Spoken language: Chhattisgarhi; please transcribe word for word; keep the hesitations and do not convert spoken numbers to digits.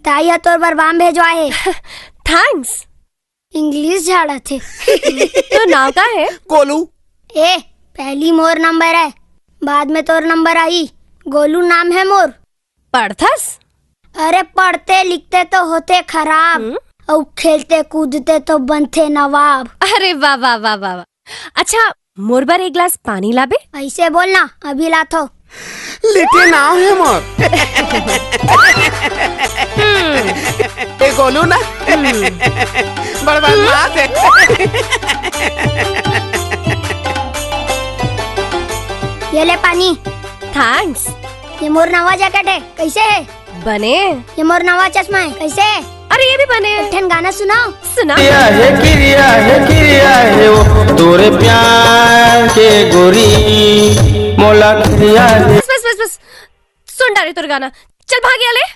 दाई ह तोर बर बाम भेजवाए हे। थैंक्स। इंग्लिश झाड़त हे। तोर नाव का हे? गोलू। ए, पहली मोर नंबर आय, बाद में तोर नंबर आही। गोलू नाम हे मोर। पढ़थस? अरे, पढ़ते लिखते तो होते खराब, हम्म। अउ खेलते कूदते तो बनथे नवाब। अरे वाह, वाह, वाह, वाह, वाह। अच्छा, मोर बर एक गिलास पानी लाबे? अइसे बोल ना, अभी लाथो। लेटे नाव हे मोर। ए गोलू ना। बड़ बदमाश हे। ये ले पानी। थैंक्स। ये मोर नवा जैकेट हे, कइसे हे? बने। ये मोर नवा चश्मा हे, कइसे हे? अरे, ये भी बने। एक ठन गाना सुनाव। सुना। किरिया हे, किरिया हे, किरिया हे, वो तोरे प्यार के गोरी, मोला किरिया हे। बस, बस, बस, बस। सुन डारे तोर गाना। चल भाग यहाँ ले।